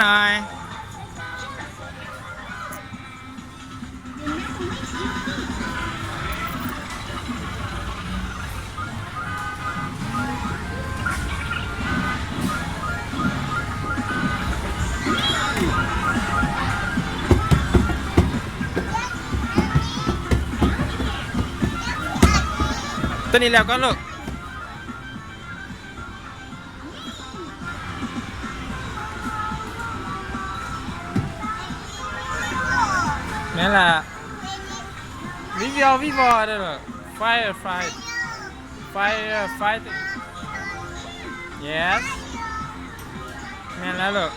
ໜ່ອຍ. ຕົວນີ້ແລ້ວກ່ອນລູກ. ແມ່ນລະ ວິວ ວິວ ເດີ ໄຟ ໄຟ ໄຟ ເຢສ ແມ່ນແລ້ວລູກ.